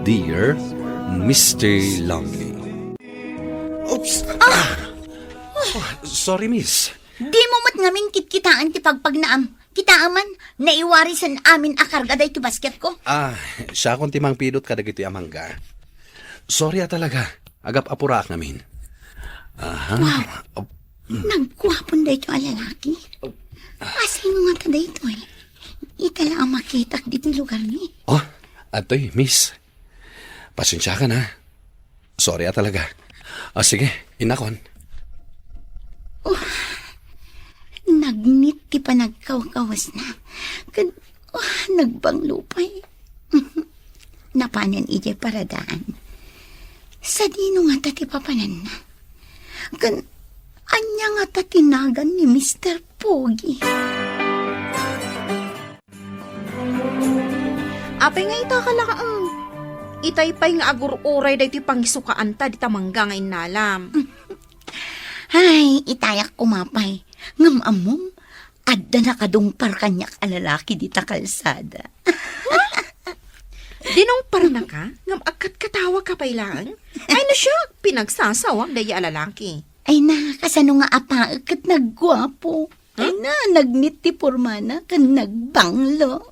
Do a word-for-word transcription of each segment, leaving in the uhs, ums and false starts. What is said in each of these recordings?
Dear Mister Longley. Oops! Ah! Oh, sorry, miss. Dimo met ngamin kitkitaan ti pagpagnaam. Kitaem man, naiwarisen amin a karga daytoy basketko. Ah, siakon ti mangpidut kadagitoy a mangga. Sorry a talaga. Agap-apuraak ngamin. Aha. Wow. Op-, mm. Nagguapon daytoy a lalaki. Asino ngata daytoy? Ita la a makitak ditoy lugarmi. Oh, atoy, miss. Pasensiakan, ha. Sorry a talaga. Ah, sige, innakon. Oh, nagnit ti panagkawkawasna. Ken, oh, nagbanglo pay. Napanen idiay paradaan. Sadino ngata ti papananna? Ken, ania ngata ti nagan ni Mister Pogi? Apay nga ita ka laeng? Itay pay nga agur-uray daytoy pangisukaanta dita mangga nga innalam. Ay, itayak koma pay. Ngem ammom, adda nakadungpar kaniak a lalaki dita kalsada. Dinungparnaka? Ngem agkatkatawaka pay laeng? Ay, no siak, pinagsasawak daydi a lalaki. Ay na, kasano nga apaek ket nagguapo. Ay na, nagnit ti pormana ken nagbanglo.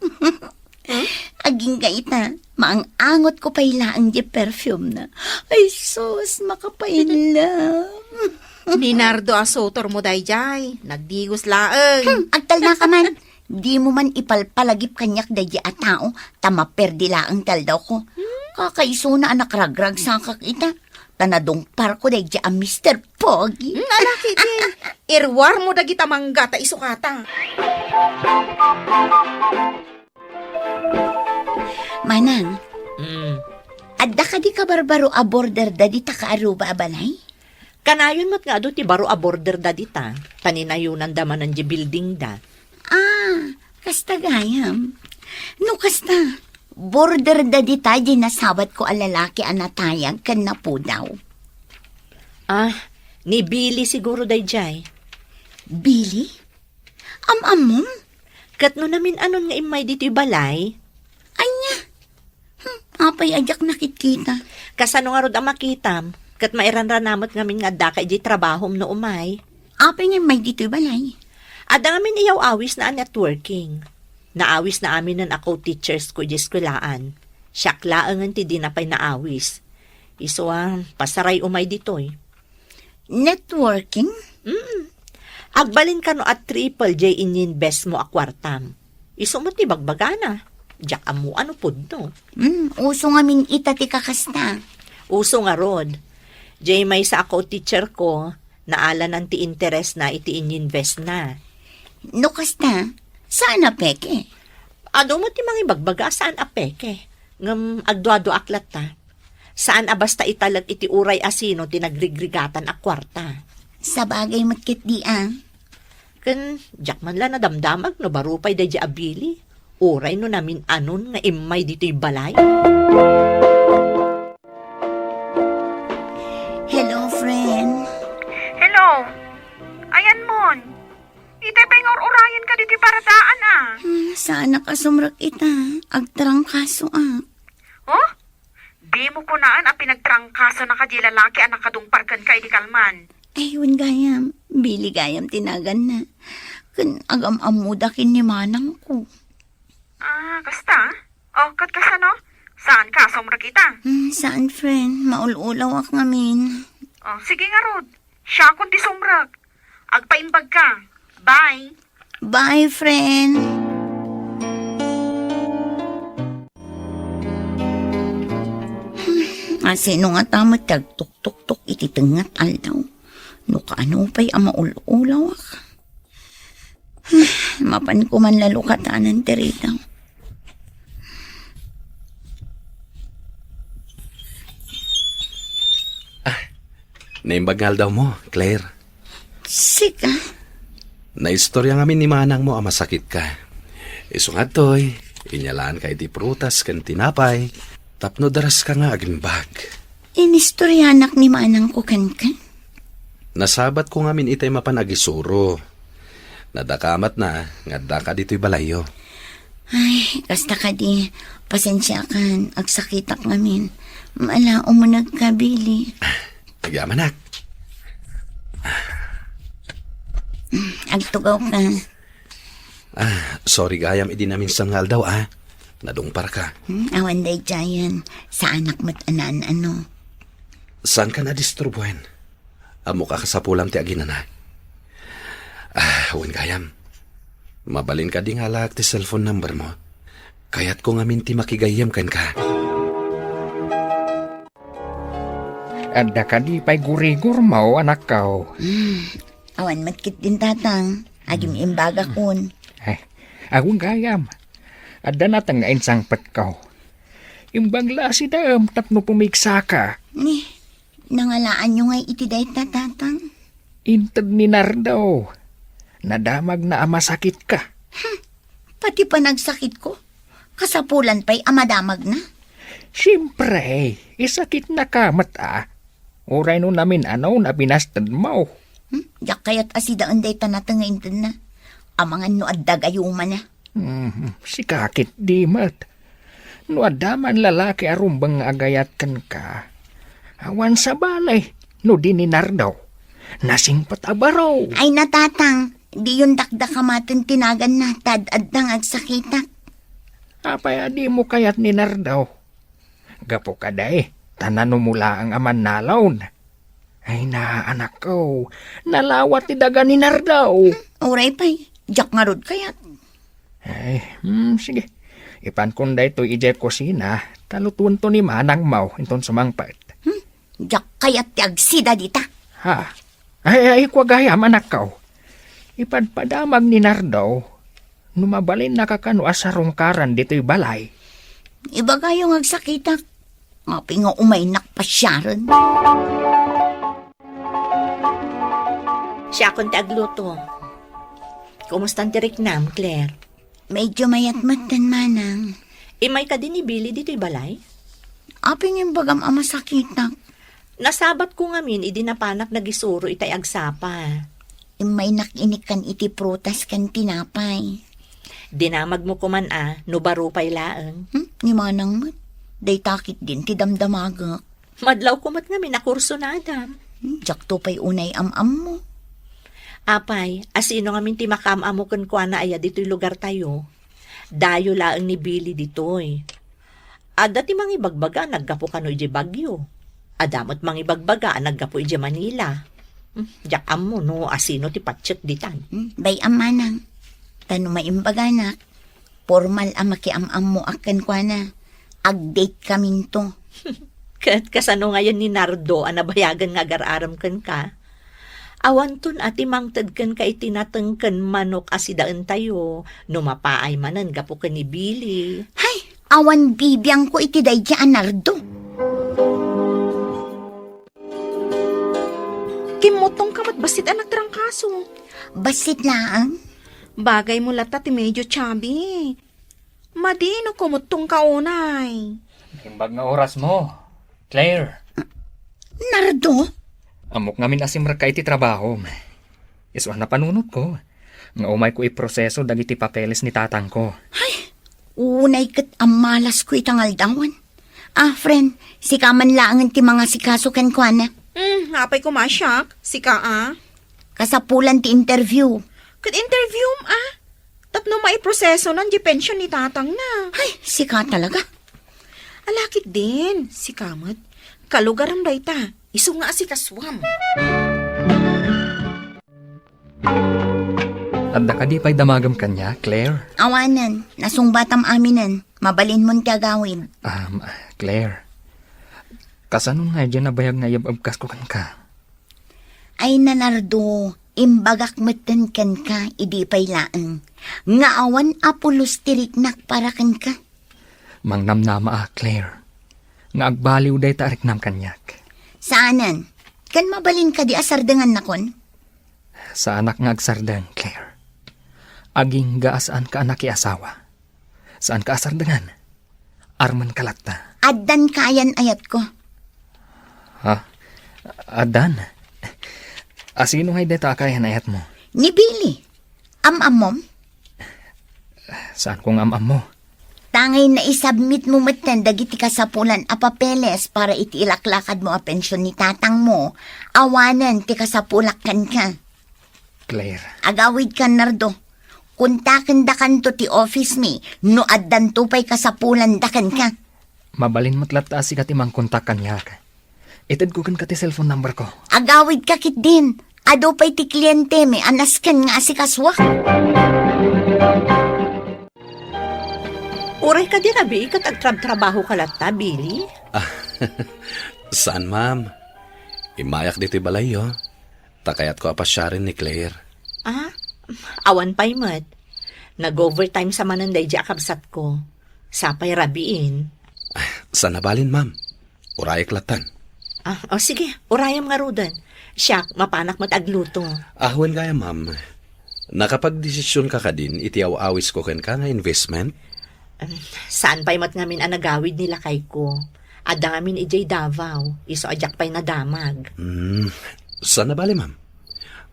Huh? Agingga ita, maang-angot ko pay laeng di perfume na. Ay sus, makapainlam. Ni Nardo a sutor mo dayjay, nagdigos laeng. Hmm, agtalna ka man. Di mo man ipalpalagip kaniak daydi a tao, ta maperdi laeng ti aldawko. Kakaisuna a nakragragsakak ita, ta nadungparko daydi a Mister Pogi. Hmm, alaki din. Iruar mo dagita mangga ta isukata. Manang, Mm. Adda kadi kabarbaro a border da dita kaaruba a balay? Kanayon met nga adu ti baro a border da dita, ta ninayonanda manen di building da. Ah, kasta gayam. No kasta, border da dita di nasabatko a lalaki a natayag ken napudaw. Ah, ni Billy siguro dayjay. Billy? Am-ammom? Ket no namin-anon nga immay ditoy balay? Ania? Hmm, apay a diak nakitkita? Kasano ngarud a makitam? Ket mairanranamek ngamin nga addaka idiay trabahom no umay. Apay nga immay ditoy balay? Adda ngamin iyaw-awisna a networking. Naawisna aminen a co-teachers ko idiay eskuelaan. Siak laengen ti dina pay naawis. Isu a, pasaray umay ditoy. Networking? Mm. Agbalin kano a triple jay ininvest mo a kuartam. Isu met ti bagbagana. Diak ammo a no pudno. Mm, uso ngamin ita ti kakasta. Uso ngarud. Jay maysa a co-teacher ko, naalanan ti interest na iti ininvest na. No kasta, saan a peke? Adu met ti mangibagbaga a saan a peke. Ngem agduaduaak latta. Saan a basta italek iti uray a sino ti nagrigrigatan a kuarta. Sabagay met ketdi a. Ken diak man la nadamdamag no baro pay daydi a Billy, uray no namin-anon nga immay ditoy balay. Hello, friend. Hello. Ayanmon. Itay pay nga ur-urayen ka ditoy paradaan, a. Hmm, saanak a sumrek ita. Agtrangkasoak. Oh? Dimo kunaan a pinagtrangkasonaka di lalaki a nakadungpar kenka idi kalman. Ay, wen gayam. Billy gayam ti naganna. Ken agam-ammoda ken ni manangko. Ah, kasta? Oh, ket kasano? Saanka a sumrek ita? Hmm, saan, friend. Maul-ulawak ngamin. Oh, sige ngarud. Siakon ti sumrek. Agpaimbagka. Bye. Bye, friend. Hmm, asino ngata met ti agtuktuktok iti tengnga ti aldaw? No kaano pay a maul-ulawak? Mapanko man la lukatanan ti ridaw. Ah, naimbag nga aldaw mo, Claire. Sika? Naistorya ngamin ni manangmo a masakitka. Isu nga adtoy, inyalaanka iti prutas ken tinapay, tapno daraska nga agimbag. Inistoryanak ni manangko kenka? Nasabatko ngamin itay mapan agisuro. Nadakamatna nga addaka ditoy balayyo. Ay, kasta kadi, pasensiakan, agsakitak ngamin. Mala, umuneg ka, Billy. Agyamanak. Agtugaw ka. Ah, sorry gayam idi naminsan nga aldaw, ah. Nadungpar ka. Hmm, awan daydiayen. Saanak met a naan-ano. Saan ka nadisturbuen? Ammok a kasapulam ti aginana. Ah, wen gayam. Mabalin kadi nga alaak ti cellphone number mo? Kayatko ngamin ti makigayyem kenka. Adda kadi pay gurigurmo, anakko? Hmm, awan met ketdin, Tatang. Agim-imbagakon. Eh, awan gayam. Adda nateng nga insangpetko. Imbag la a sidaem tapno pumigsaka. Ni, nangalaanyo ngay iti dayta, Tatang? Inted ni Nardo. Nadamagna a masakitka. Hmm, pati panagsakitko, kasapulan pay a madamagna. Siempre, isakitnaka met a. Uray no namin-ano, nabinastedmo. Hmm, diak kayat a sidaen dayta nateng nga intedna. Amangan no adda gayumana. Hmm, sika ketdi met. No adda man lalaki a rumbeng nga agayat kenka, awan sabali no di ni Nardo. Nasingpet a baro. Ay, Tatang, diyon dakdakamaten ti naganna, ta ad-adda nga agsakitak. Apay a dimo kayat ni Nardo? Gapu kadi, ta nanumo laeng a mannalon. Ay na, anakko, nalawa ti daga ni Nardo. Hmm, uray pay, diak ngarud kayat. Ay, hmm, sige. Ipankon daytoy idiay kusina, ta lutuenton ni manangmo inton sumangpet. Hmm, diak kayat ti agsida dita. Ha? Ay, ay, kua gayam, anakko. Ipadpadamag ni Nardo, no mabalinnaka kano a sarungkaran ditoy balay. Ibagayo nga agsakitak. Apay nga umaynak pasiaren. Siakon ti agluto. Kumustan ti riknam, Claire? Medyo mayat metten, manang. Immay kadi ni Billy ditoy balay? Apay nga imbagam a masakitak? Nasabatko ngamin idi napanak nagisuro itay agsapa. Immaynak inikkan iti prutas ken tinapay. Dinamagmo koman a, no baro pay laeng. Hmm? Ni manang met. Dayta ketdin ti damdamagek. Madlawko met ngamin a kursunadam. Hmm, diakto pay unay am-ammo. Apay, asino ngamin ti makaam-ammo kenkuana aya ditoy lugartayo? Dayo laeng ni Billy ditoy. Adda ti mangibagbaga a naggapu kano idiay Baguio. Adda met mangibagbaga a naggapu idiay Manila. Hmm, diak ammo no asino ti patiek ditan. Hmm, bay-am manang. Ta no maimbaganak, pormal a makiam-ammoak kenkuana. Ag-date kaminto. Ket kasano ngayen ni Nardo a nabayagen nga agar-arem kenka? Awanton a ti mangted kenka iti nateng ken manok a sidaentayo no mapaay manen gapu ken ni Billy. Hay, awan bibiangko iti daydi a Nardo. Kimmuttongka met bassit a nagtrangkaso. Bassit laeng? Bagaymo latta ti medyo chubby. Madi no kumuttongka unay. Imbag nga orasmo, Claire. Nardo? Ammok ngamin a simrekka iti trabahom. Isu a napanunotko nga umayko iproseso dagiti papeles ni tatangko. Ay, unay ket ammalasko ita nga aldawen. Ah, friend, sika man laengen ti mangasikaso kenkuana. Hmm, apay koma siak? Sika a? Kasapulan ti interview. Ket interview, ah? Tapno maiprosesonan diay pension ni tatangna. Ay, sika talaga. Ala ketdin, sika met. Kalugaram dayta, isu nga asikasuam. Adda kadi pay damagem kaniak, Claire? Awanen, nasungbatam aminen. Mabalinmon ti agawid. Um, Claire, kasano nga diay nabayag nga iyab-abkasko kenka? Ay, Nardo, imbagak metten kenka idi pay laeng nga awan a pulos ti riknak para kenka. Mangnamnama a, Claire, nga agbaliw dayta a riknam kaniak. Saanen? Ken mabalin kadi a sardengannakon? Saanak nga agsardeng, Claire. Agingga a saanka a nakiasawa. Saanka a sardengan. Armenka latta. Addan kayan ayatko. Ha? Addan? Asino ngay dayta a kayan ayatmo? Ni Billy. Am-ammom? Saanko nga am-ammo. Tangay naisubmit mo metten dagiti kasapulan a papeles para iti ilaklakad mo a pension ni tatang mo, awanen ti kasapulak kenka. Claire. Agawidka, Nardo. Kontakendakanto ti office mi no addanto pay kasapulanda kenka. Mabalin met latta a sika ti mangkontak kaniak. Itedko kenka ti cellphone number ko. Agawidka ketdin. Adu pay ti kliente mi a nasken nga asikasuak. Uray kadi rabii ket agtrabtrabahoka latta, Billy? Ah, saan, ma'am. Immayak ditoy balayyo. Ta kayatko a pasiaren ni Claire. Ah, awan pay met. Nag-overtime sa manen daydi a kabsatko. Sapay rabiin. Ah, saan a balin, ma'am. Urayek lattan. Ah, o sige, urayem ngaruden. Siak, mapanak met agluto. Ah, wen gayam, ma'am. Nakapagdesisionka kadin iti aw-awisko kenka nga investment? Em, saan pay met ngamin a nagawid ni lakayko? Adda ngamin idiay Davao, isu a diak pay nadamag. Hmm, saan a bale, ma'am?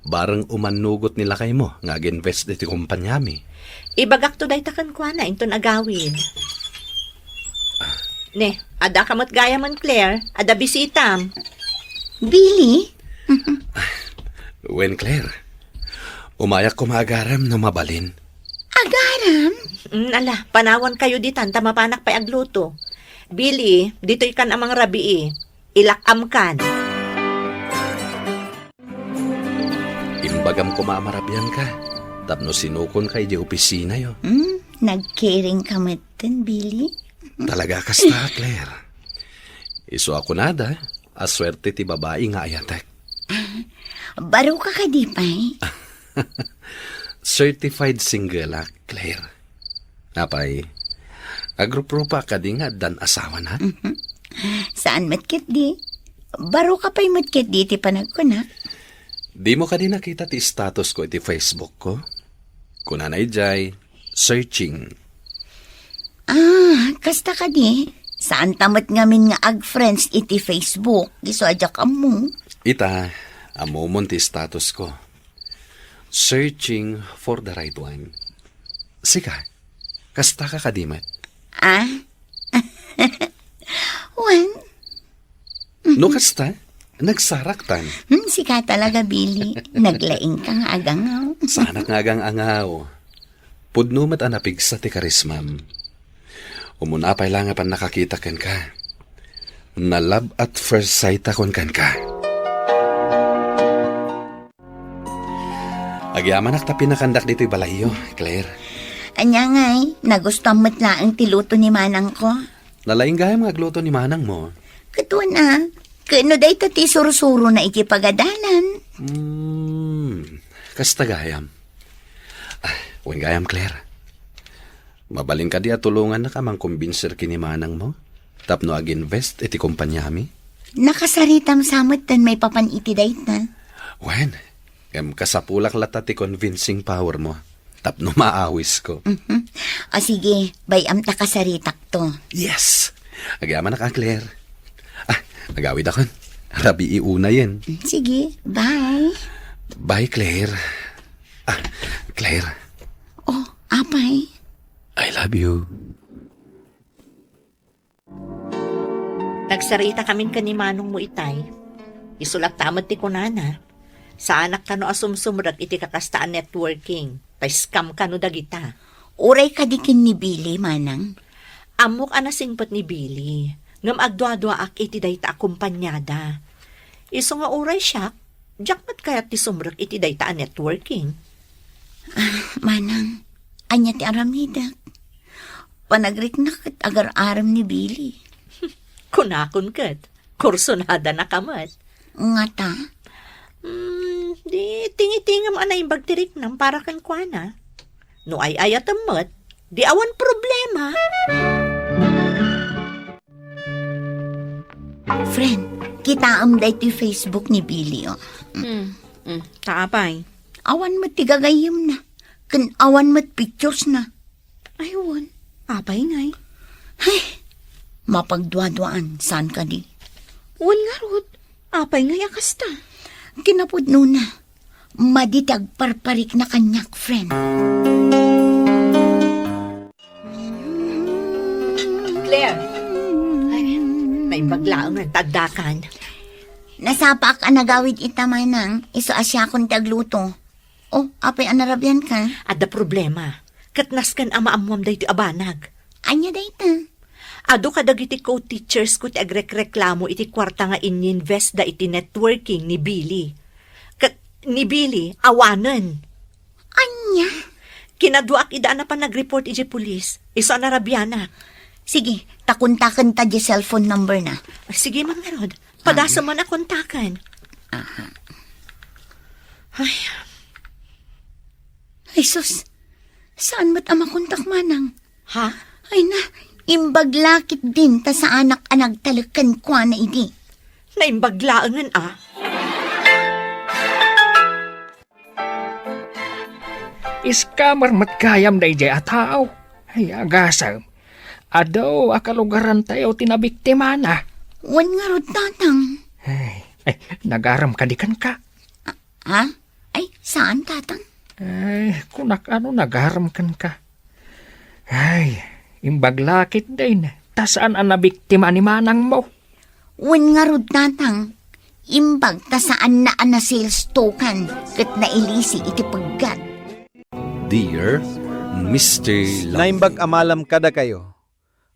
Bareng umannugot ni lakaymo nga ag-invest iti kompaniami. Ibagakto dayta kenkuana inton agawid. Ne, addaka met gayamen, Claire. Adda bisitam. Billy? Wen, Claire. Umayak koma agarem no mabalin. Agarem? Mm, ala, panawankayo ditan ta mapanak pay agluto. Billy, ditoykan a mangrabii. Ilak-amkan. Imbagam koma a marabianka tapno sinukonka idiay opisinayo. Hmm, nagkiringka metten, Billy? Talaga kasta, Claire. Isu a kunada, a suerte ti babai nga ayatek. Baroka kadi pay? Certified single-ak, Claire. Apay, agruprupa kadi nga addan asawana? Mhm. Saan met ketdi? Baroka pay met ketdi ti panagkuna? Dimo kadi nakita ti status ko iti Facebook ko? Kunana idiay, searching. Ah, kasta kadi? Saan ta met ngamin nga ag-friends iti Facebook, isu a diak ammo. Ita, ammomon ti status ko. Searching for the right one. Sika, kasta ka kadi met? Ah? Wen? No kasta, nagsaraktan. Hmm, sika talaga, Billy. Naglaing ka nga agangaw. Saanak nga agang-angaw. Pudno met a napigsa ti karismam. Umuna pay la nga pannakakita kenka. Na-love at first sight akon kenka. Agyamanak ta pinakandak ditoy balayyo, Claire. Ania ngay, nagustuam met laeng ti luto ni manangko. Nalaing gayam nga agluto ni manangmo. Ket wen a, ket no dayta ti sursurona iti pagadalan. Hmm, kasta gayam. Ah, wen gayam, Claire. Mabalin kadi a tulongannak a mangkumbinser ken ni manangmo tapno ag-invest iti kompaniami? Nakasaritam sa metten maipapan iti dayta. Wen, ngem kasapulak latta ti convincing power mo tapno maawisko. Mhm. O sige, bay-am ta kasaritakto. Yes! Agyamanak a, Claire. Ah, agawidakon. Rabii unayen. Mm, sige, bye. Bye, Claire. Ah, Claire. Oh, apay? I love you. Nagsarita kamin ken ni manongmo itay. Isu latta met ti kunana, saanak kano a sumsumrek iti kakasta a networking, ta scam kano dagita. Uray kadi ken ni Billy, manang? Ammok a nasingpet ni Billy, ngem agduaduaak iti dayta a kompaniada. Isu nga uray siak, diak met kayat ti sumrek iti dayta a networking. Ah, manang, ania ti aramidek? Panagriknak ket agar-arem ni Billy. Kunakon ket, kursunada na ka met. Ngata? Hmm, di tingitingam a naimbag ti riknam para kenkuana. No ay-ayatem met, di awan problema. Friend, kitaem daytoy Facebook ni Billy, oh. Mm. Hmm, hmm, ta apay? Awan met ti gagayyemna, ken awan met pictures na. Ay, wen, apay ngay? Ay, mapagduaduaan, saan kadi? Wen ngarud, apay ngay a kasta? Kinapudnona, madi ti agparparikna kaniak, friend. Claire! Ay, naimbag laeng nga taddakan. Nasapaak a nagawid ita, manang. Isu a siakon ti agluto. Oh, apay a narabian ka? Adda problema. Ket nasken a maammoam daytoy a banag. Ania dayta? Adu kadagiti co-teachers ko ti agrekreklamo iti kuarta nga ininvest da iti networking ni Billy. Ket ni Billy, awanen. Ania? Kinaduaak ida a napan nag-report iti pulis. Isu a narabianak. Sige, ta kontaken ta di cellphone number na. Sige, Ma'am Herod. Padasem man a kontaken. Aha. Ay. Ay, sus. Saan met a makontak, manang? Ha? Ay na, imbag la ketdin ta saanak a nagtalek kenkuana idi. Naimbag laengen a. Scammer met gayam daydiay a tao. Ay, agasem. Adu a kalugarantayo ti nabiktimana. Wen ngarud, tatang. Ay, ay, nagarem kadi kenka? Ha? Ay, saan, tatang? Ay, kunak ano nagarem kenka. Ay, imbag la ketdin, ta saan a nabiktima ni manangmo. Wen ngarud, tatang, imbag ta saanna a na-sales token ket nailisi iti peggat. Dear Mister Naimbag a malam kadakayo.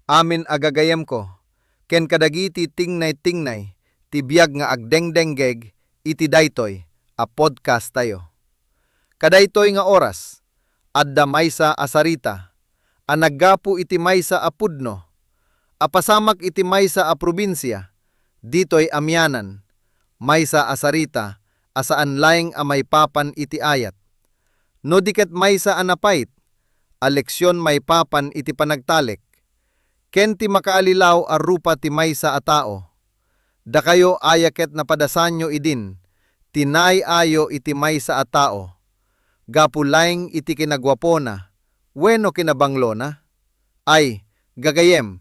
Amin a gagayemko, ken kadagiti tingnay-tingnay ti biag nga agdengdenggeg iti daytoy a podcast tayo. Kadaytoy nga oras, adda maysa a sarita a naggapu iti maysa a pudno a pasamak iti maysa a probinsia ditoy amianan, maysa a sarita a saan laeng a maipapan iti ayat, no di ket maysa a napait a leksion maipapan iti panagtalek ken ti makaalilaw a rupa ti maysa a tao. Dakayo aya ket napadasanyo idin ti naay-ayo iti maysa a tao gapu laeng iti kinaguapona wenno kinabanglona? Ay, gagayem,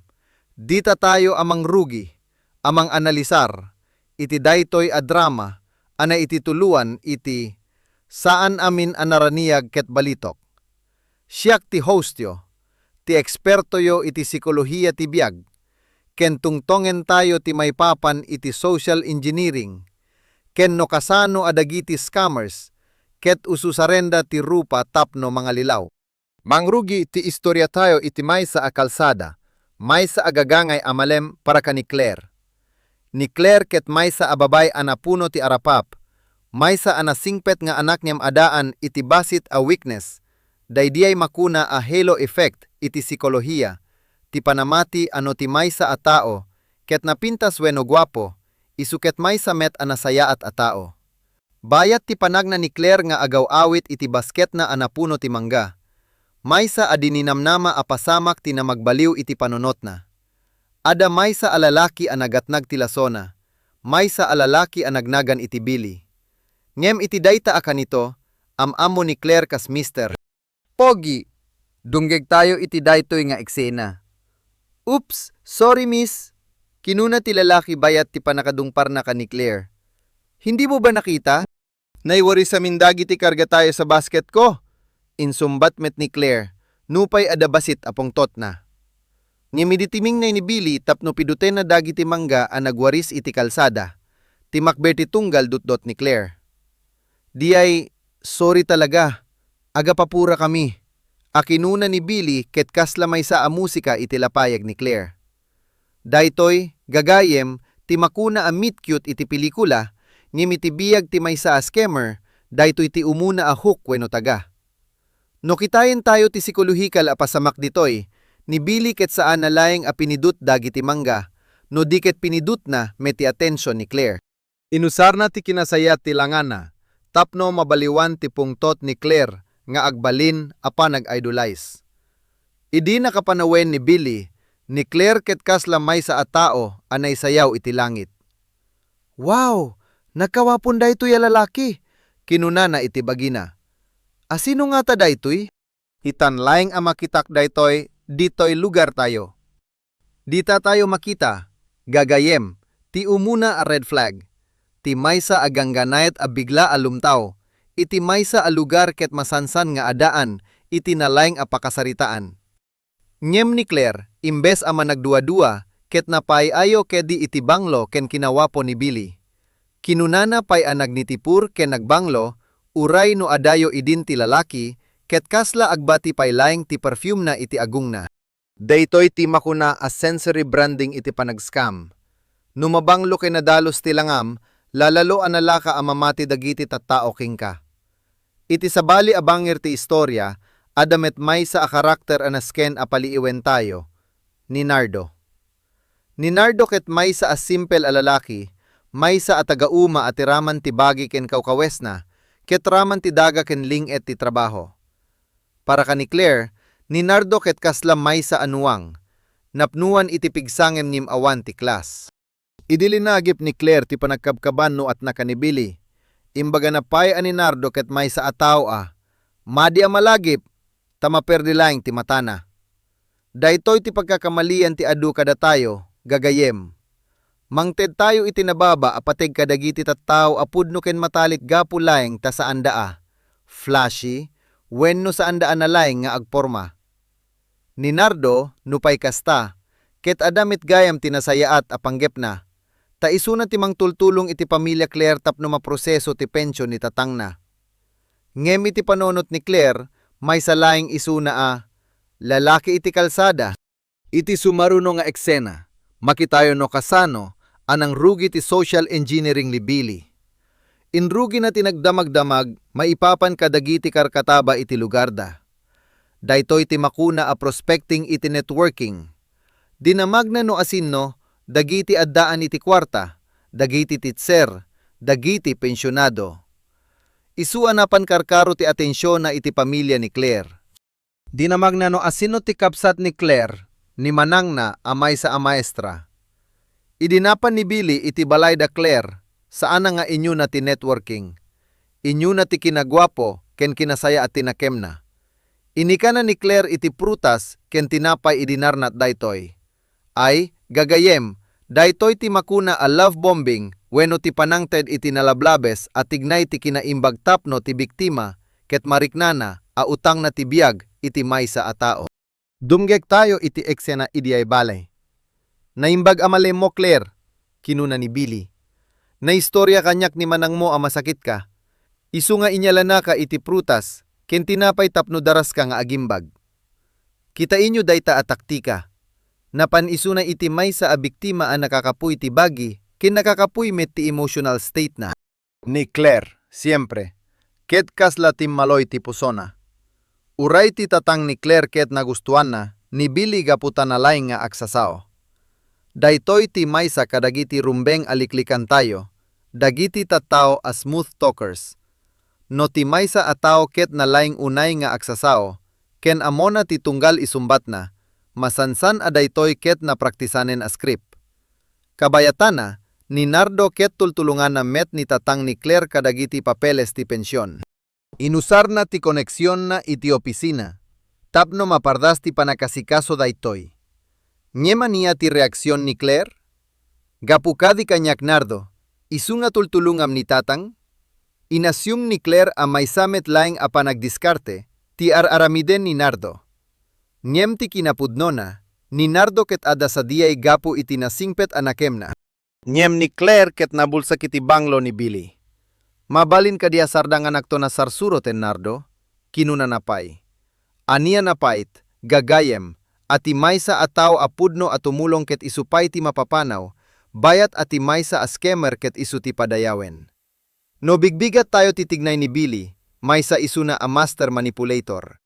dita tayo a mangrugi a manganalisar iti daytoy a drama a naitituloan iti Saan Amin a Naraniag ket Balitok. Siak ti hostyo, ti ekspertoyo iti sikolohiya ti biag, ken tungtongentayo ti maipapan iti social engineering, ken no kasano a dagiti scammers ket ususarenda ti rupa tapno mangalilaw. Mangrugi ti istoriatayo iti maysa a kalsada, maysa a gagangay a malem para ken ni Claire. Ni Claire ket maysa a babay a napuno ti arapap, maysa a nasingpet nga anak ngem addaan iti bassit a weakness, daydiay makuna a halo effect iti sikolohiya ti panamati a no ti maysa a tao ket napintas wenno guapo, isu ket maysa met a nasayaat a tao. Bayat ti panagna ni Claire nga agaw-awit iti basketna a napuno ti mangga, maysa a dininamnama a pasamak ti namagbaliw iti panunotna. Adda maysa a lalaki a nagatnag ti lasona, maysa a lalaki a nagnagan iti bili. Ngem iti dayta a kanito, am-ammo ni Claire kas Mister Pogi, dunggegtayo iti daytoy nga eksena. "Oops, sorry, miss," kinuna ti lalaki bayat ti pannakadungparna ken ni Claire. "Hindi mo ba nakita? Naiwarisamin dagiti kargatayo sa basketko," insungbat met ni Claire, nupay adda bassit a pungtotna. Ngem idi timingnay ni Billy tapno pidutenna dagiti mangga a nagwaris iti kalsada, timakder ti tunggal dutdot ni Claire. Diay, "Sorry talaga, agapapurakami," a kinuna ni Billy ket kasla maysa a musika iti lapayag ni Claire. Daytoy, gagayem, ti makuna a meet cute iti pelikula, ngem iti biag ti maysa a scammer, daytoy ti umuna a hook wenno taga. No kitayentayo ti psikolohikal a pasamak ditoy, ni Billy ket saanna laeng a pinidut dagiti mangga, no di ket pinidutna met ti atension ni Claire. Inusarna ti kinasayat ti langanna tapno mabaliwan ti pungtot ni Claire nga agbalin a panag-idolize. Idi nakapanawen ni Billy, ni Claire ket kasla maysa a tao a naisayaw iti langit. "Wow! Nagkawapon daytoy a lalaki!" kinunana iti bagina. "A sino ngata daytoy? Itan laeng a makitak daytoy ditoy lugartayo." Dita tayo makita, gagayem, ti umuna a red flag. Ti maysa a gangganayet a bigla a lumtaw iti maysa a lugar ket masansan nga addaan iti nalaing a pakasaritaan. Ngem ni Claire, Imbes a managduadua, ket napay-ayo kadi iti banglo ken kinaguapo ni Billy. Kinunana pay a nagnitipur ken nagbanglo, uray no adayo idin ti lalaki, ket kasla agbati pay laeng ti perfume-na iti agongna. Daytoy ti makuna a sensory branding iti panagscam. No mabanglo ken nadalus ti langam, lalalo a nalaka a mamati dagiti tattao kenka. Iti sabali a bangir ti istoria, adda met maysa a karakter a nasken a paliiwentayo, ni Nardo. Ni Nardo ket maysa a simpel a lalaki, maysa a taga-uma a tiraman ti bagi ken kawkawesna, ket raman ti daga ken ling-et ti trabaho. Para ken ni Claire, ni Nardo ket kasla maysa a nuang, napnuan iti pigsangem ngem awan ti class. Idi linagip ni Claire ti panagkabkaban no atna ken ni Billy, imbagana pay a ni Nardo ket maysa a tao a, madi a malagip, ta maperdi laeng ti matana. Daytoy ti pagkakamalian ti adu kadatayo, gagayyem. Mangtedtayo iti nababa a pateg kadagiti tattao a pudno ken matalik gapu laeng ta saanda a flashy wenno saanda a nalaing nga agporma. Ni Nardo, nupay kasta, ket adda met gayam ti nasayaat a panggepna, ta isuna ti mangtultulong iti pamilia Claire tapno maproseso ti pension ni tatangna. Ngem iti panunot ni Claire, maysa laeng isuna a lalaki iti kalsada. Iti sumaruno nga eksena, makitayo no kasano a nangrugi ti social engineering ni Billy. Inrugina ti nagdamagdamag maipapan kadagiti karkataba iti lugarda. Daytoy ti makuna a prospecting iti networking. Dinamagna no asinno dagiti addaan iti kuarta, dagiti teacher, dagiti pensionado. Isu a napan karkaro ti atensionna iti pamilia ni Claire. Dinamagna no asinno ti kabsat ni Claire, ni manangna a maysa a maestra. Idi napan ni Billy iti balay da Claire, saanna nga inyuna ti networking. Inyuna ti kinaguapo ken kinasayaat ti nakemna. Inikana ni Claire iti prutas ken tinapay idi narnat daytoy. Ay, gagayyem, daytoy ti makuna a love bombing wenno ti panangted iti nalablabes a tignay ti kinaimbag tapno ti biktima ket mariknana a utangna ti biag iti maysa a tao. Dumngegtayo iti eksena idiay balay. Naimbag a malemmo, Claire, kinuna ni Billy. Naistoria kaniak ni manangmo a masakitka. Isu nga inyalanaka iti prutas ken tinapay tapno daraska nga agimbag. Kitaenyo dayta a taktika. Napan isuna iti maysa a biktima a nakakapuy ti bagi ken nakakapuy met ti emotional state-na. Ni Claire, siempre, ket kasla timmaloy ti pusona. Uray ti tatang ni Claire ket nagustuanna ni Billy gapu ta nalaing nga agsasao. Daytoy ti maysa kadagiti rumbeng a liklikantayo, dagiti tattao a smooth talkers. No ti maysa a tao ket nalaing unay nga agsasao, ken ammona ti tunggal isumbatna, masansan a daytoy ket napraktisanen a script. Kabayatana, ni Nardo ket tultulonganna met ni tatang ni Claire kadagiti papeles ti pension. Inusarna ti koneksionna iti opisina tapno mapardas ti panakasikaso daytoy. Ngem ania ti reaksion ni Claire? Gapu kadi kaniak, Nardo, isu nga tultulongam ni tatang? Inassume ni Claire a maysa met laeng a panagdiskarte ti ar-aramiden ni Nardo. Ngem ti kinapudnona, ni Nardo ket adda sadiay gapu iti nasingpet a nakemna. Ngem ni Claire ket nabulsek iti banglo ni Billy. Mabalin kadi a sardanganakto nasarsuroten, Nardo? Kinunana pay. Ania napay, gagayyem, a ti maysa a tao a pudno a tumulong ket isu pay ti mapapanaw, bayat a ti maysa a scammer ket isu ti padayawen. No bigbigattayo ti tignay ni Billy, maysa isuna a master manipulator.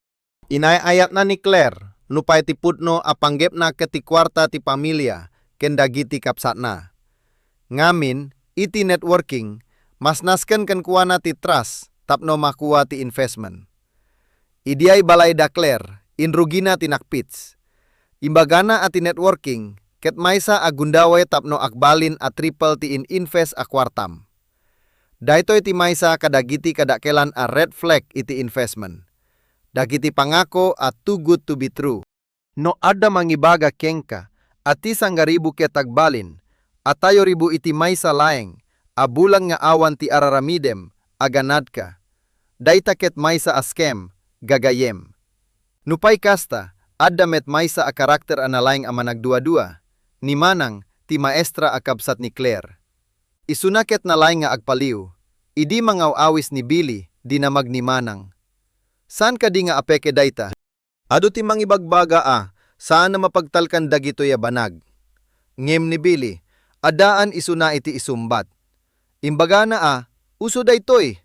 Inay-ayatna ni Claire nupay ti pudno a panggepna ket ti kuarta ti pamilia ken dagiti kabsatna. Ngamin, iti networking, mas nasken kenkuana ti trust tapno makua ti investment. Idiay balay da Claire, inrugina ti nakpits. Imbagana a ti networking ket maysa a gundaway tapno agbalin a triple ti in-invest a kuartam. Daytoy ti maysa kadagiti kadakelan a red flag iti investment. Dagiti pangako a too good to be true. No adda mangibaga kenka a ti sanggaribu ket agbalin a tayo ribu iti maysa laeng a bulan nga awan ti ar-aramidem, aganadka. Dayta ket maysa a scam, gagayyem. Nupay kasta, Adda met maysa a karakter a nalaing a managduadua, ni Manang, ti maestra a kabsat ni Claire. Isuna ket nalaing nga agpaliw, idi mangaw-awis ni Billy, dinamag ni Manang. Saan kadi nga apeke dayta? Adu ti mangibagbaga a saan a mapagtalkan dagitoy a banag. Ngem ni Billy, addaan isuna iti isumbat. Imbagana a, uso daytoy.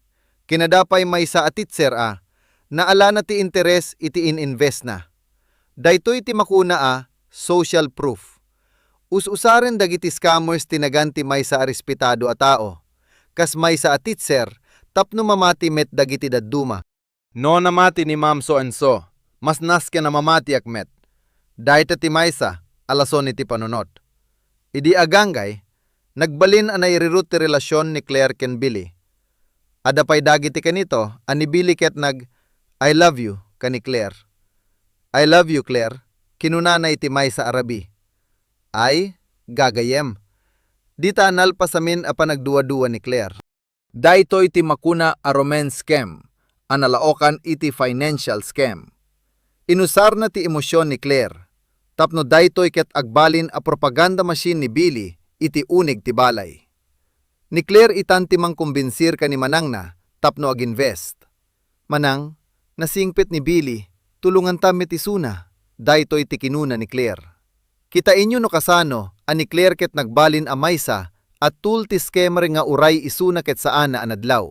Kinada pay maysa a teacher a, naalana ti interes iti in-investna. Daytoy ti makuna a social proof. Us-usaren dagiti scammers ti nagan ti maysa a respetado a tao, kas maysa a teacher, tapno mamati met dagiti dadduma. No namati ni Ma'am So and So, mas nasken a mamatiak met. Dayta ti maysa a lason iti panunot. Idi aganggay, nagbalin a nairirut ti relasion ni Claire ken Billy. Adda pay dagiti kanito a ni Billy ket nag, "I love you," ken ni Claire. "I love you, Claire," kinunana iti maysa a rabii. Ay, gagayyem. Dita nalpasamin a panagduadua ni Claire. Daytoy ti makuna a romance scam a nalaokan iti financial scam. Inusarna ti emosion ni Claire, tapno daytoy ket agbalin a propaganda machine ni Billy iti uneg ti balay. Ni Claire itan ti mangkombinsir ken ni manangna tapno ag-invest. "Manang, nasingpet ni Billy, tulonganta met isuna," daytoy ti kinuna ni Claire. Kitaenyo no kasano a ni Claire ket nagbalin a maysa a tool ti scammer nga uray isuna ket saanna a nadlaw.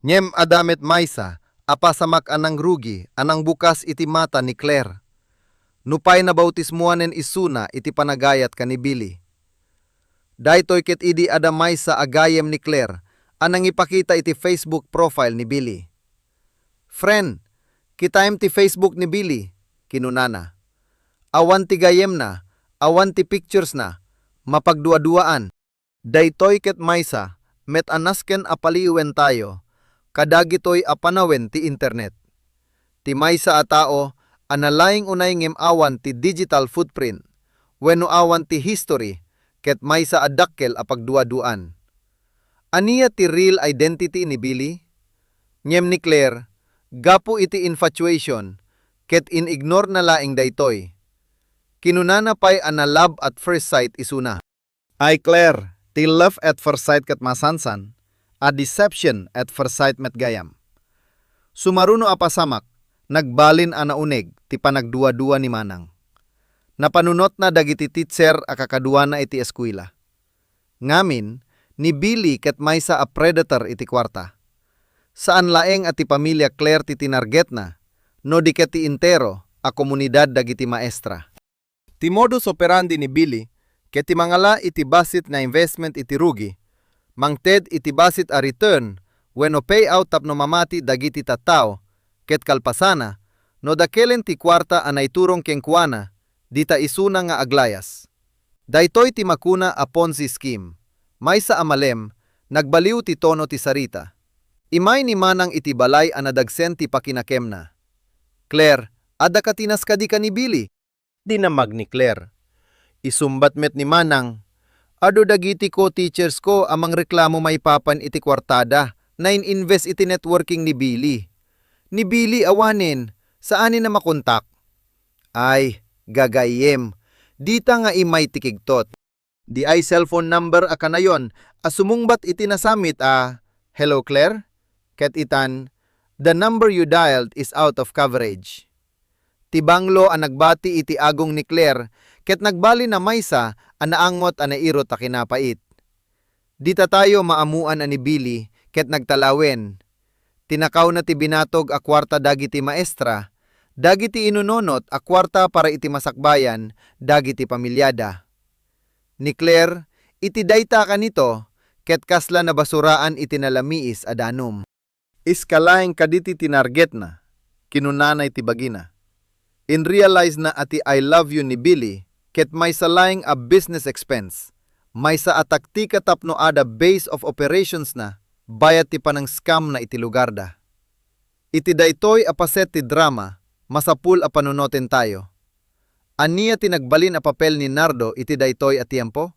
Ngem adda met maysa a pasamak a nangrugi a nangbukas iti mata ni Claire. Nupay nabautismoanen isuna iti panagayat ken ni Billy. Daytoy ket idi adda maysa a gayyem ni Claire a nangipakita iti Facebook profile ni Billy. "Friend, kitaem ti Facebook ni Billy," kinunana. "Awan ti gayyemna, awan ti picturesna, mapagduaduaan." Daytoy ket maysa met a nasken a paliiwentayo kadagitoy a panawen ti internet. Ti maysa a tao a nalaing unay ngem awan ti digital footprint wenno awan ti history ket maysa a dakkel a pagduaduaan. Ania ti real identity ni Billy? Ngem ni Claire, gapu iti infatuation ket in-ignore-na laeng daytoy. Kinunana pay a na-love at first sight isuna. Ay Claire, ti love at first sight ket masansan, a deception at first sight met gayam. Sumaruno a pasamak, nagbalin a nauneg ti panagduadua ni Manang. Napanunotna dagiti teacher a kakaduana iti eskuela. Ngamin, ni Billy ket maysa a predator iti kuarta. Saan laeng a ti pamilia Claire ti tinargetna, no di ket ti entero a komunidad dagiti maestra. Ti modus operandi ni Billy ket ti mangala iti bassit nga investment iti rugi, mangted iti bassit a return wenno payout tapno mamati dagiti tattao, ket kalpasana, no dakkelen ti kuarta a naiturong kenkuana, dita isuna nga aglayas. Daytoy ti makuna a Ponzi scheme. Maysa a malem, nagbaliw ti tono ti sarita. Immay ni Manang iti balay a nadagsen ti pakinakemna. "Claire, adda ka ti naskadi ken ni Billy?" Dinamag ni Claire. Isumbat met ni Manang, "Adu dagiti co-teachers ko a mangreklamo maipapan iti kuartada nga in-invest iti networking ni Billy. Ni Billy awanen, saanen a makontak." Ay, gagayyem, dita nga immay ti kigtot. Diay cellphone number a kanayon a sumungbat iti nasamit a, "Hello, Claire?" Ket itan, "The number you dialed is out of coverage." Ti banglo a nagbati iti agong ni Claire ket nagbalin a maysa a naangot a nairut a kinapait. Dita tayo maammoan a ni Billy ket nagtalawen. Tinakawna ti binatog a kuarta dagiti maestra, dagiti inununot a kuarta para iti masakbayan dagiti pamiliada. Ni Claire, iti dayta a kanito, ket kasla nabasuraan iti nalamiis a danum. "Iska laeng kaditi tinargetna," kinunana iti bagina. In-realize na a ti "I love you" ni Billy ket maysa laeng a business expense, maysa a taktika tapno adda base of operationsna bayat ti panang-scamna iti lugarda. Iti daytoy a paset ti drama, masapul a panunoten tayo. Ania ti nagbalin a papel ni Nardo iti daytoy a tiempo?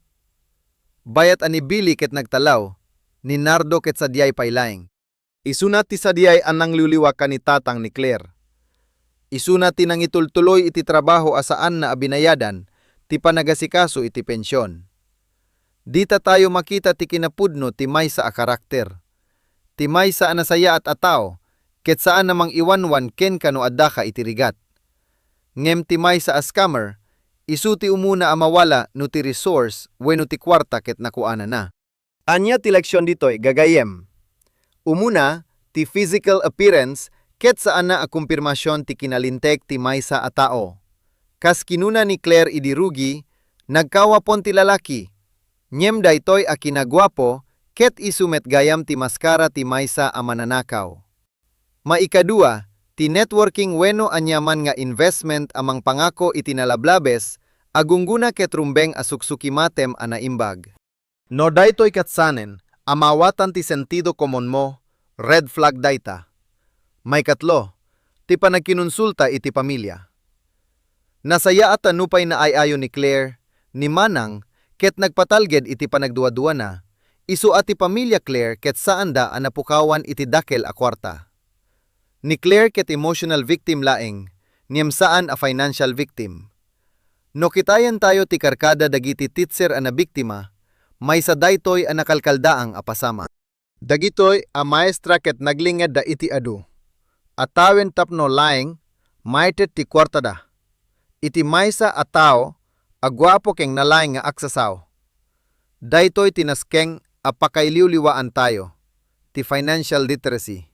Bayat a ni Billy ket nagtalaw, ni Nardo ket sadiay pay laeng. Isuna ti sadiay a nangliwliwa ken ni tatang ni Claire. Isuna ti nangitultuloy iti trabaho a saanna a binayadan ti panagasikaso iti pension. Dita tayo makita ti kinapudno ti maysa a karakter, ti maysa a nasayaat a tao, ket saan a mangiwanwan kenka no addaka iti rigat. Ngem ti maysa a scammer, isu ti umuna a mawala no ti resource wenno ti kuarta ket nakuanana. Ania ti leksion ditoy, gagayyem? Umuna, ti physical appearance ket saanna a kumpirmasion ti kinalinteg ti maysa a tao. Kas kinuna ni Claire idi rugi, nagkaguapon ti lalaki. Ngem daytoy a kinaguapo ket isu met gayam ti maskara ti maysa a mananakaw. Maikadua, ti networking wenno aniaman nga investment a mangpangako iti nalablabes a gunggona ket rumbeng a suksukimatem a naimbag. No daytoy ket sanen a maawatan ti sentido komonmo, red flag dayta. Maikatlo, ti panagkinunsulta iti pamilia. Nasayaat a nupay naay-ayo ni Claire, ni Manang, ket nagpatalged iti panagduaduana, isu a ti pamilia Claire ket saanda a napukawan iti dakkel a kuarta. Ni Claire ket emotional victim laeng, ngem saan a financial victim. No kitayentayo ti karkada dagiti teacher a nabiktima, maysa daytoy a nakalkaldaang a pasamak. Dagitoy a maestra ket naglingedda iti adu a tawen tapno laeng maited ti kuartada iti maysa a tao a guapo ken nalaing nga agsasao. Daytoy ti naskeng a pakailiwliwaantayo, ti financial literacy.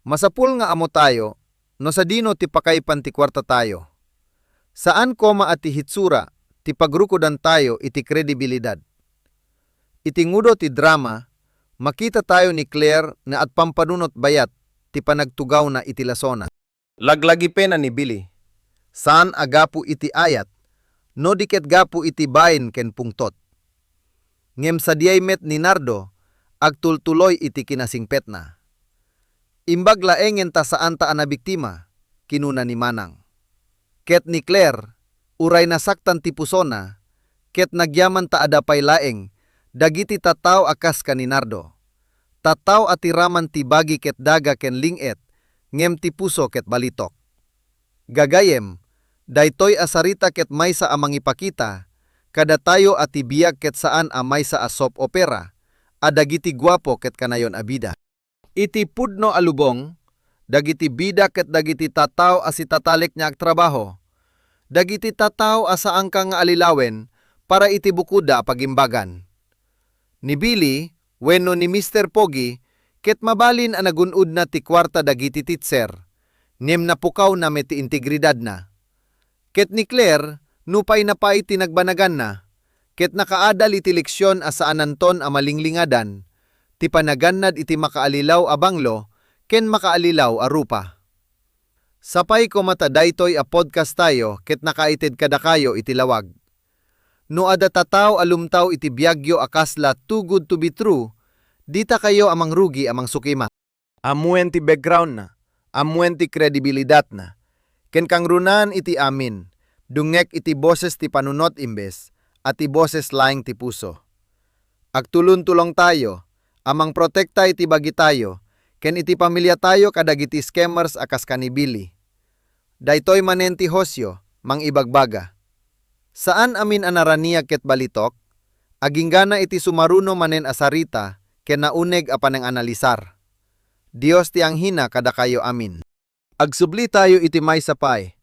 Masapul nga ammotayo no sadino ti pakaipan ti kuartatayo. Saan koma a ti hitsura ti pagrukodantayo iti kredibilidad. Iti ngudo ti drama, makitatayo ni Claire nga agpampanunot bayat ti panagtugawna iti lasona. Laglagipena ni Billy, saan a gapu iti ayat, no di ket gapu iti bain ken pungtot. Ngem sadiay met ni Nardo agtultuloy iti kinasingpetna. "Imbag laengen ta saanta a nabiktima," kinuna ni Manang. Ket ni Claire, uray nasaktan ti pusona, ket nagyaman ta adda pay laeng dagiti tattao a kas ka ni Nardo. Tattao a ti raman ti bagi ket daga ken ling-et, ngem ti puso ket balitok. Gagayyem, daytoy a sarita ket maysa a mangipakita kadatayo a ti biag ket saan a maysa a soap opera a dagiti guapo ket kanayon a bida. Iti pudno a lubong, dagiti bida ket dagiti tattao a sitatalek nga agtrabaho, dagiti tattao a saanka nga alilawen para iti bukodda a pagimbagan. Ni Billy wenno ni Mister Pogi ket mabalin a nagun-odna ti kuarta dagiti teacher, ngem napukawna met ti integridadna. Ket ni Claire, nupay napait ti nagbanaganna, ket nakaadal iti leksion a saananton a malinglingadan, ti panagannad iti makaalilaw a banglo ken makaalilaw a rupa. Sapay koma ta daytoy a podcast tayo ket nakaited kadakayo iti lawag. No adda tattao a lumtaw iti biagyo a kasla too good to be true, dita kayo a mangrugi a mangsukima. Ammoen ti backgroundna, ammoen ti kredibilidatna, ken kangrunaan iti amin, dungngek iti boses ti panunot imbes a ti boses laeng ti puso. Agtulon-tulongtayo a mangprotekta iti bagitayo ken iti pamiliatayo kadagiti scammers a kas ka ni Billy. Daytoy manen ti Josio, mangibagbaga. Saan amin a naraniag ket balitok, aginggana iti sumaruno manen a sarita ken nauneg a pananganalisar. Dios ti anghina kadakayo amin. Agsublitayo iti maysa pay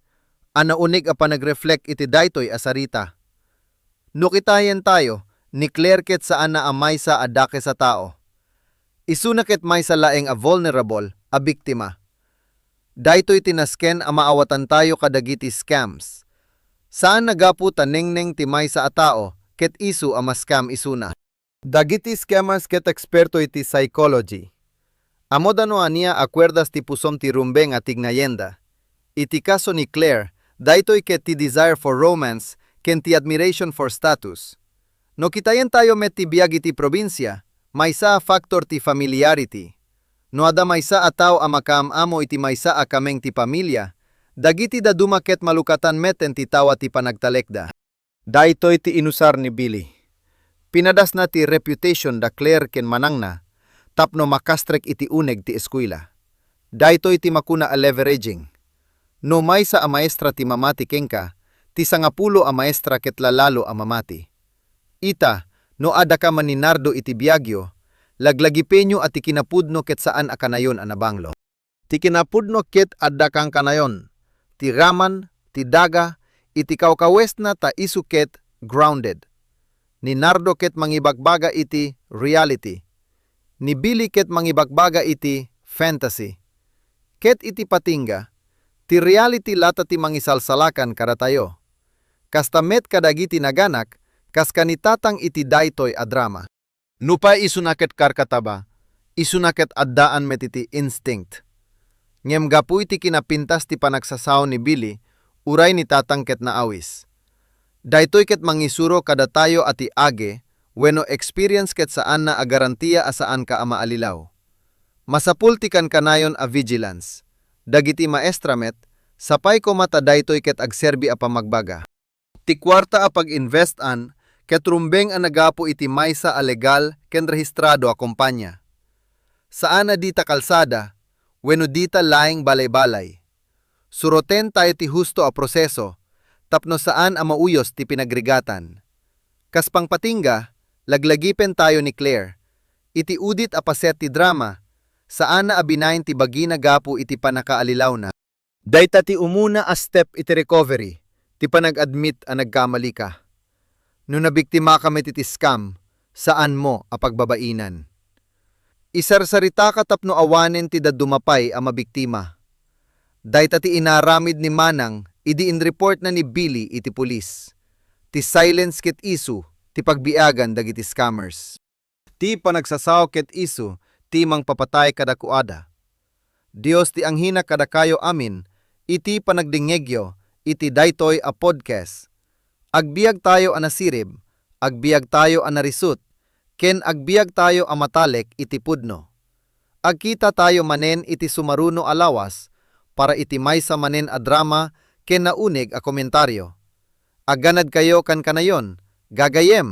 a nauneg a panagreflect iti daytoy a sarita. No kitayentayo, ni Claire ket saanna a maysa a dakes a tao. Isuna ket maysa laeng a vulnerable a biktima. Daytoy ti nasken a maawatantayo kadagiti scams. Saan a gapu ta nengneng ti maysa a tao ket isu a ma-scam isuna. Dagiti scammers ket eksperto iti psychology. Ammoda no ania a kuerdas ti pusom ti rumbeng a tignayenda. Iti kaso ni Claire, daytoy ket ti desire for romance ken ti admiration for status. No kitayentayo met ti biag iti probinsia, maysa a faktor ti familiarity. No adda maysa a tao a makaam-amo iti maysa a kameng ti pamilia, dagiti dadduma ket malukatan metten ti tawa ti panagtalekda. Daytoy ti inusar ni Billy. Pinadasna ti reputation da Claire ken manangna tapno makastrek iti uneg ti eskuela. Daytoy ti makuna a leveraging. No maysa a maestra ti mamati kenka, ti sangapulo a maestra ket lalalo a mamati. Ita, no addaka maninardo iti biagyo, laglagipenyo a ti kinapudno ket saan a kanayon a nabanglo. Ti kinapudno ket adda kankanayon, ti raman, ti daga, iti kawkawesna ta isu ket grounded. Ni Nardo ket mangibagbaga iti reality. Ni Billy ket mangibagbaga iti fantasy. Ket iti patingga, ti reality lata ti mangisalsalakan kadatayo. Kasta met kadagiti naganak, kas kanitatan iti daytoy a drama. Nupay isuna ket karkataba, isuna ket addaan met iti instinct. Ngem gapu iti kinapintas ti panagsasao ni Billy, uray ni Tatang ket naawis. Daytoy ket mangisuro kadatayo a ti age wenno experience ket saanna a garantia a saanka a maalilaw. Masapul ti kankanayon a vigilance. Dagiti maestra met, sapay koma ta daytoy ket agserbi a pammagbaga. Ti kuarta a pag-investan ket rumbeng a nagapu iti maysa a legal ken rehistrado a kompania. Saan a dita kalsada wenno dita laeng balay-balay. Suroten tayo ti husto a proseso tapno saan a mauyos ti pinagrigatan. Kas pangpatingga, laglagipen tayo ni Claire. Iti udit a paset ti drama, saanna a binain ti bagina gapu iti pannakaallilawna. Dayta ti umuna a step iti recovery, ti panag-admit a nagkamalika. No nabiktimaka met iti scam, saanmo a pagbabainan. Isarsaritaka tapno awanen ti dadduma pay a mabiktima. Dayta ti inaramid ni Manang idi inreportna ni Billy iti pulis. Ti silence ket isu ti pagbiagan dagiti scammers. Ti panagsasao ket isu ti mangpapatay kadakuada. Dios ti anghina kadakayo amin iti panagdingngegyo iti daytoy a podcast. Agbiagtayo a nasirib, agbiagtayo a narisut, ken agbiagtayo a matalek iti pudno. Agkitatayo manen iti sumaruno a lawas para iti maysa manen a drama ken nauneg a komentario. Agganadkayo kankanayon, gagayem!